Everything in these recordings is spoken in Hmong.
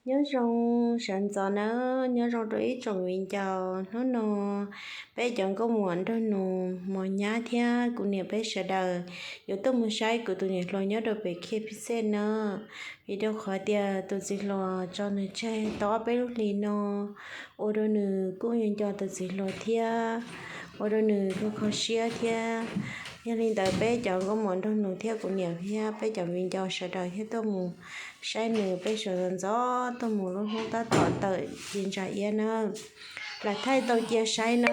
Nyob zoo sawv ntxov nawb, nyob zoo rau ib tsoom viv ncaus. Hnub no peb cov nkauj muam nraug nus mos nyab thiab kuv niam peb sawv daws yuav tuaj mus saib kuv tus niam hluas nyob rau pem Khej Phij Xej na. Vim rau qhov tias tus txiv hluas tso nws tseg tau ob peb lub hlis no, ua rau nws kuj yuav nco tus txiv hluas thiab, ua rau nws kuj kho siab thiab. Yog li ntawd peb cov nkauj muam nraug nus thiab kuv niam thiab peb cov viv ncaus sawv daws thiaj tuaj mus saib nws, peb sawv ntxov tuaj mus lub hnub tab tom tawm ci ntsa iab na. Lam thaij tau cia saib na,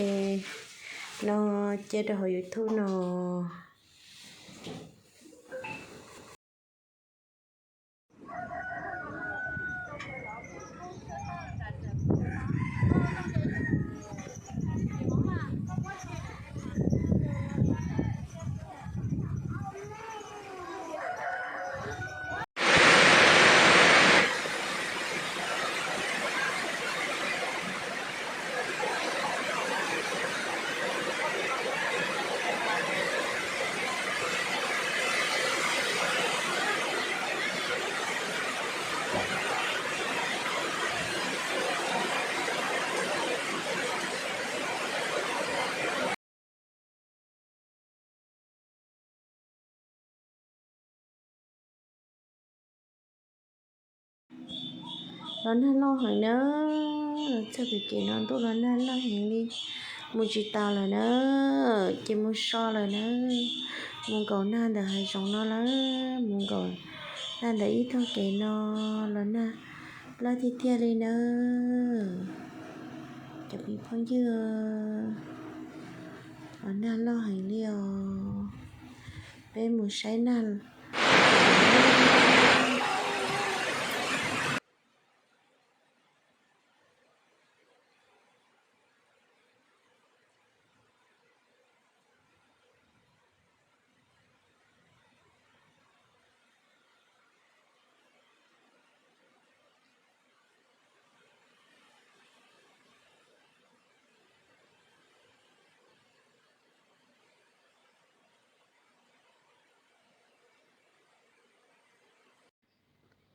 es no cia rau hauv YouTube no. Los nag loj heev na, los txog pem kev no ntuj los nag loj heev li, mus tsis taus lawm na, ces mus so lawm na. Mus nkaum nag ntawm hav zoov no lawm, mus nkaum nag ntawm ib tog kev no los nag loj tiag tiag li na. Cov me phooj ywg, los nag loj heev li os. Peb mus saib nag.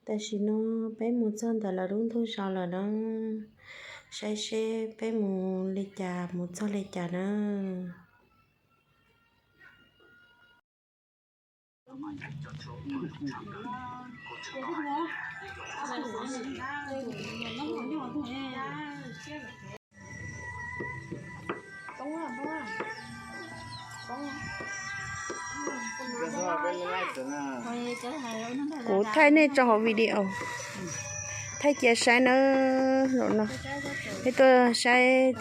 Tam sim no peb mus txog ntawm lawv lub ntug zos lawm na, saib seb peb mus li cas mus txog li cas na. Kuv thaij nej tso hauv video, thaij cia saib nawb. Los no peb tuaj saib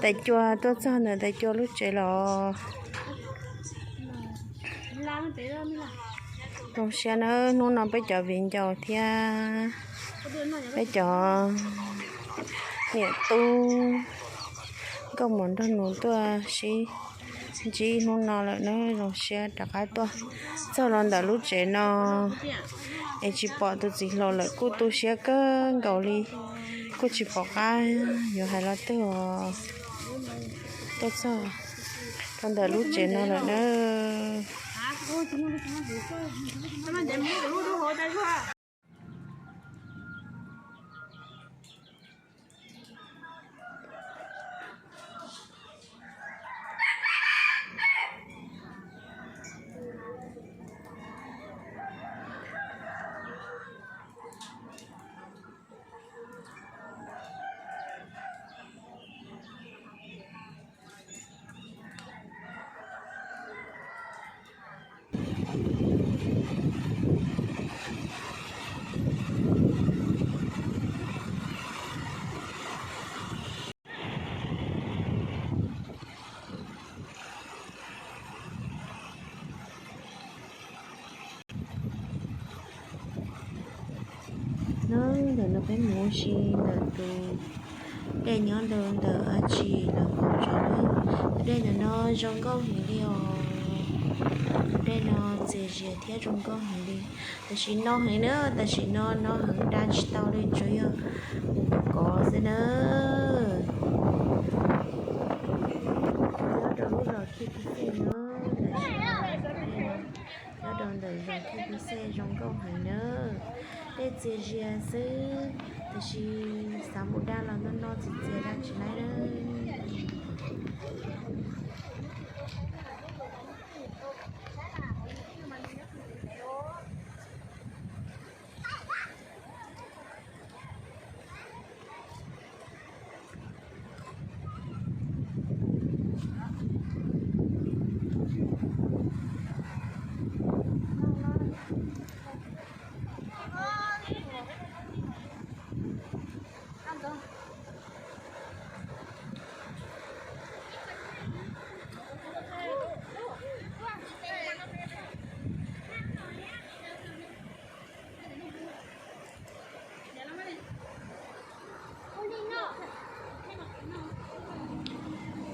tais cua, tuaj txog ntawm tais cua lub tsev los. Zoo siab nawb, hnub no peb cov viv ncaus thiab peb cov niam tub nkauj muam nraug nus tuaj sib ntsib hnub no lawm na. Zoo siab rov qab tuaj txog los ntawm lub tsev no es tsis pom tus txiv hluas lawm kuj tu siab kawg nkaus li, kuj tsis pom qab yuav hais lo twg os. Tuaj txog los ntawm lub tsev no lawm na. Hnub ntawm no peb mus ua si ntawm tus dej nyob ntawm dab tsi ntawm qhov tsev. Tus dej ntawm no zoo nkauj heev li os. Tus dej no txias zias thiab zoo nkauj heev li. Tam sim no heev na, tam sim no no heev da tsis tau li, tsuas yog mus kov kov xwb na. Nyob rau lub zos Khej Phij Xej na, nyob rau ntawm zos Khej Phij Xej zoo nkauj heev na. Dej Txias zias xwb, tab sis xav mus dab los noj noj txias txias dab tsis laib lawm.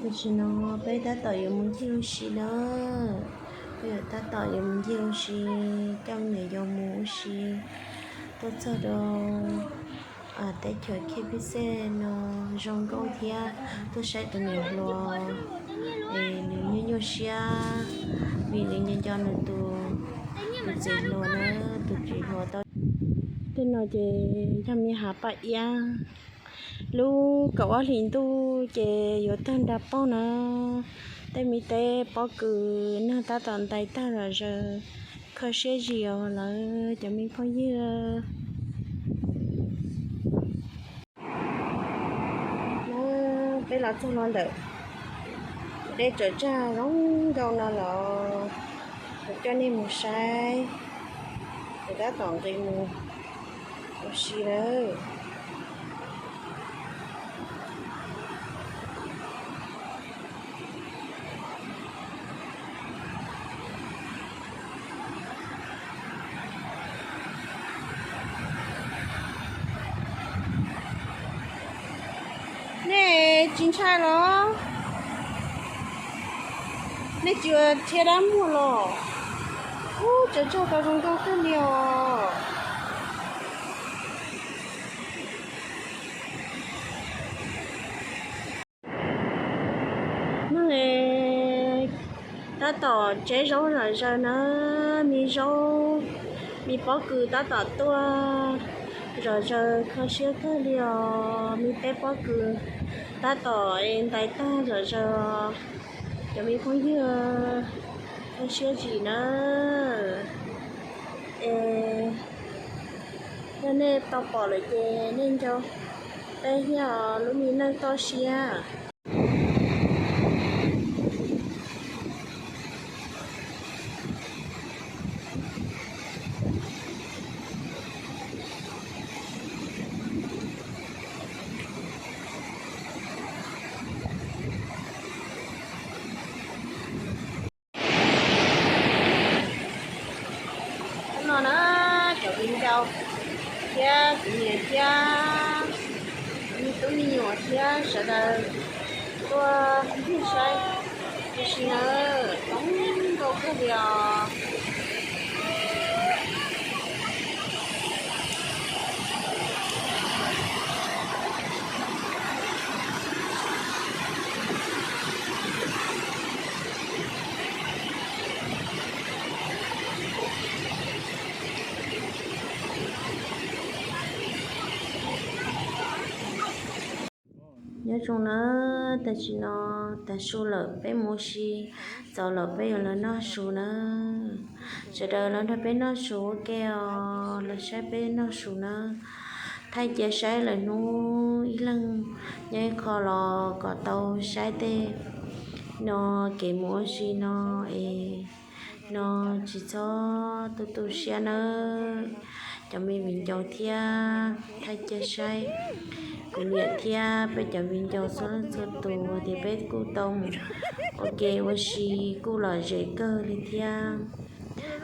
Tam sim no peb tab tom yuav mus ncig ua si na. Peb yuav tab tom yuav mus ncig ua si, coj me nyuam yaus mus ua si, tuaj txog rau teb chaws Khej Pij Xej no zoo nkauj thiab tuaj saib tus niam hluas es nws nyuaj nyuaj siab vim nws nco nco nws tus, tus txiv hluas na, tus txiv hluas tau. Tej no ces yog me hav paj iab. Lub kaum ob hlis ntuj ces yuav tag nra paug na. Tej me teb pob kws nag tab tom ntais tag zom zaws, kho siab zim os lawv cov me phooj ywg. Peb los txog no ntawm dej tsaws tsag zoo nkauj no los kuv coj nej mus saib, kuv tab tom nqis mus ua si lawm. Nej tsis ntshai los? Nej tsis ua thiab dab muag los? Ub, tsaws tsag tau zoo nkauj kawg li os. Tab tom tseb zaub zom zaws na, me zaub, me pob kws tab tom tuaj zom zaws kho siab kawg li os. Me teb pob kws tab tom ntais tag zom zaws, cov me phooj ywg, kho siab zim na. Es yog nej tau pom lawm ces nej nco peb thiab os lub me neej toj siab. Hnub no na, cov viv ncaus thiab kuv niam thiab me tub me nyuam thiab sawv daws tuaj ncig saib ua si na, zoo nkauj kawg li os. Nyob zoo na, tam sim no tag su lawm peb mus ua si, txaus lawm peb yuav los noj su na. Sawv daws los nrog peb noj su ua ke os, los saib peb noj su na. Thaij cia saib lawm hnub ib leeg nyob ib qho los kom tau saib tej no kev mus ua si no es no tsis txhob tu tu siab nawb cov me viv ncaus thiab. Thaij cia saib kuv niam thiab peb cov viv ncaus txhua leej txhua tus tias peb kuj tau mus ua ke ua si kuj lom zem kawg li thiab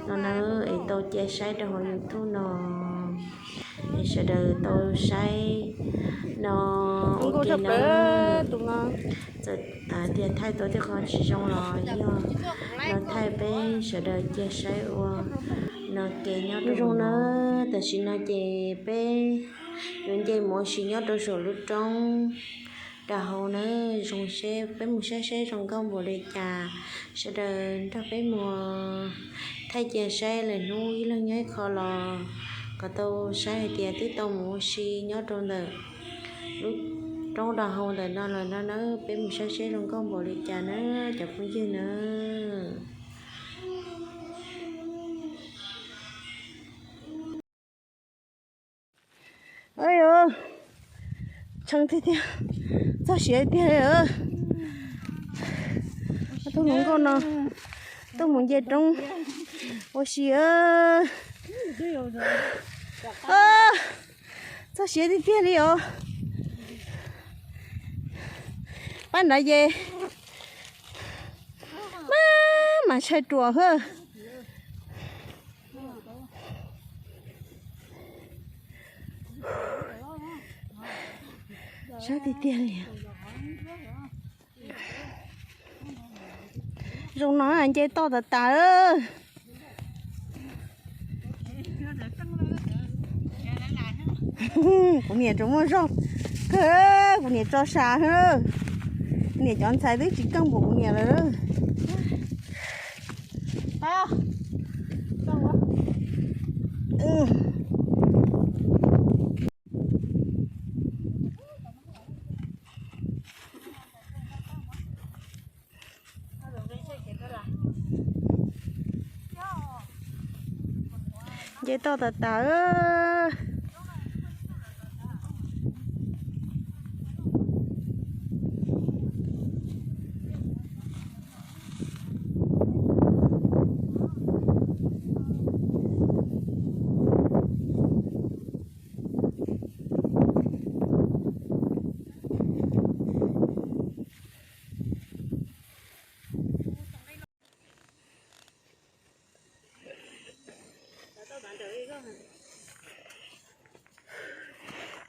no na. Es tau cia saib rau hauv YouTube no es sawv daws tau saib no ua ke na. Txawm tias thaij tau tej qho tsis zoo los yog no thaij peb sawv daws cia saib ua no ke nyob rau zoo na. Tam sim no ces peb yuav nce mus ua si nyob rau saum lub roob rau hauv na. Zoo seb peb mus saib seb zoo nkauj npaum li cas. Sawv daws nrog peb mus thaij cia saib lawm hnub ib leeg nyob ib qho los Tau saib hais tias twb tau mus ua si nyob rau ntawm lub roob dog hau ntawm no lawm no na, peb mus saib seb zoo nkauj npaum li cas na cov phooj ywg na. Tshee tiag tiag, txog siav tiag li. Ob tug hluas nkauj no tuaj mus nce roob ua si. Txog siav tiag tiag li os. Pab nrad ces maj mam tshai ruam hwb. Sab tiag tiag li. Zoo no nce toj tas tas. Kuv niam tseem muaj zog kawg, kuv niam tso sa. Kuv niam cov ntxhais twb tsis keej npaum kuv niam lawm. Nce toj tas tas.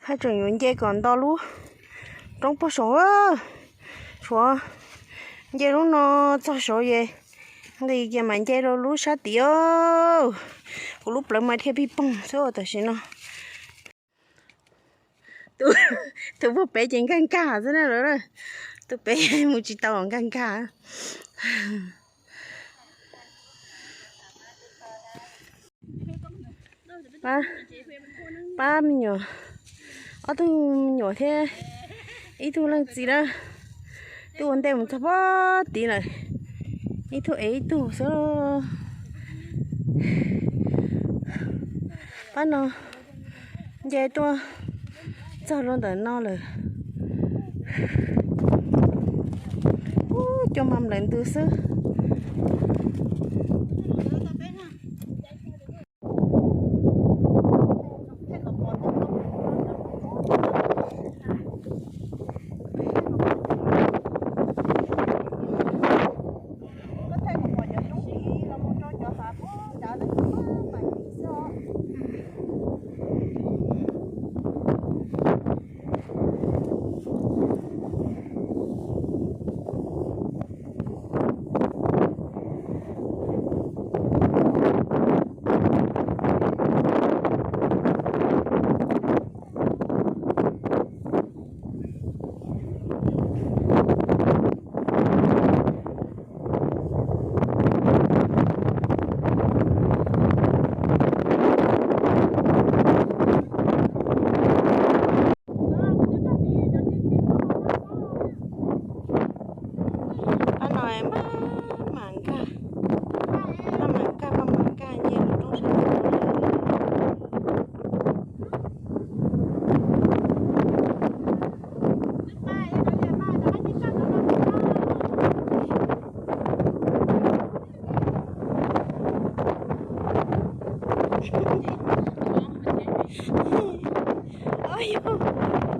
Haj tseem yuav nce kom nto lub roob puag saud. Tshuav nce lub no txog saud ces nqis kiag mam nce rau lub sab tid. Kuv lub plawv mas dhia pig poog xwb tam sim no. Tus puag pem ces nkag nkag xwb na lawm. Tus pem mus tsis tau nkag nkag. Pab me nyuam, ob tug me nyuam thiab ib tug leej txiv na, twb ua ntej mus txog pog tid lawm. Ib tug ev ib tug xwb. Pab no nce tuaj txog rau ntawm no lawm. Ub, cua mas nplawm ntws xwb. Pab no maj mam nkag, maj mam nkag, maj mam nkag nce lub roob sab ntuj.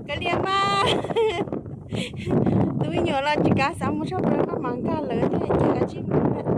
Kav liam mas, tus me nyuam los tsis kav xav mus sab plaws, maj mam nkag lawm thiaj li kav tsij mus lawm.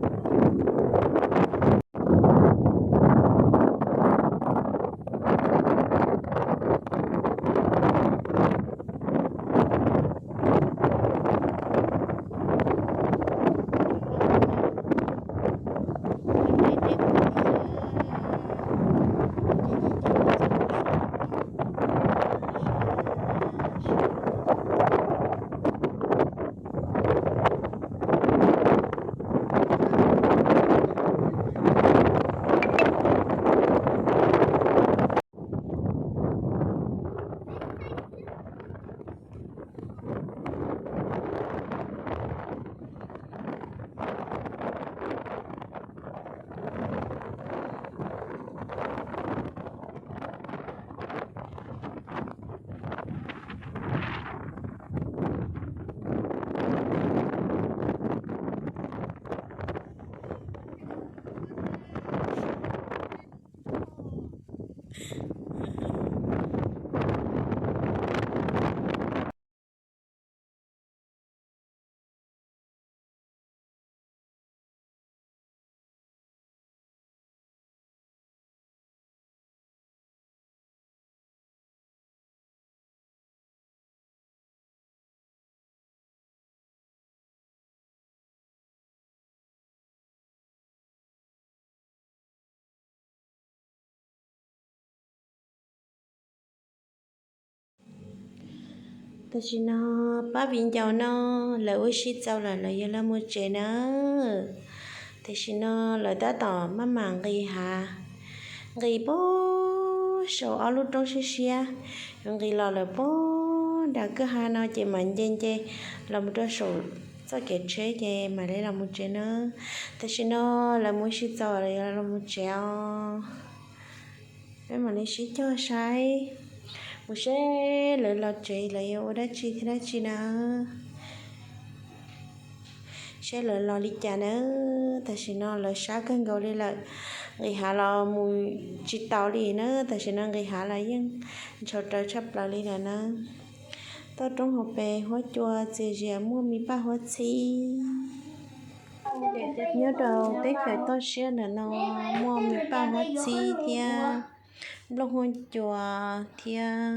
Tam sim no pab viv ncaus no lawv ua si txaus lawm, lawv yuav los mus tsev na. Tam sim no lawv tab tom maj mam nqis hav, nqis puag saum ob lub roob siab siab, nqis los lawm puag nram kwj ha no ces mam nce nce los mus rau saum txoj kev tsheb ces mam li los mus tsev na. Tam sim no lawv mus ua si txaus lawm, lawv yuav los mus tsev os. Peb mam li sib cog saib, mus seb lawv los tsev lawv yuav ua dab tsi thiab dab tsi na. Seb lawv los li cas na. Tam sim no lawv sab kawg nkaus li lawm, nqis hav los mus tsis taus li na. Tam sim no nqis hav los yeej ntshaus rawv tshaj plaws li lawm na. Toj roob hauv pes huab cua txias zias muaj me paj huab txhib. Nyob rau teb chaws toj siab ntawm no muaj me paj huab txhib thiab nplooj huab cua thiab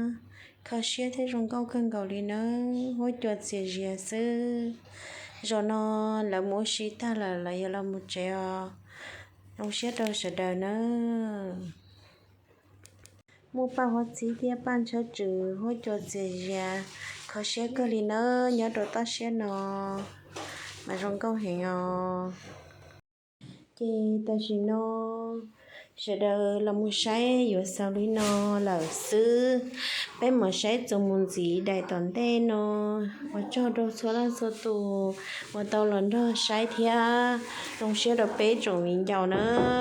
kho siab thiab zoo nkauj kawg nkaus li nawb, huab cua txias zias xwb. Zaum no lawv mus ua si tag lawm, lawv yuav los mus tsev os. Zoo siab rau sawv daws nawb. Muaj paj huab txhib thiab paj ntshawb tswv, huab cua txias zias, kho siab kawg li nawb. Nyob rau toj siab no mas zoo nkauj heev os. Ces tam sim no sawv daws los mus saib yuav xaus li no lawm xwb. Peb mam saib txuas mus ntxiv daim tom ntej no. Ua tsaug rau txhua leej txhua tus uas tau los nrog saib thiab zoo siab rau peb tsoom viv ncaus nawb.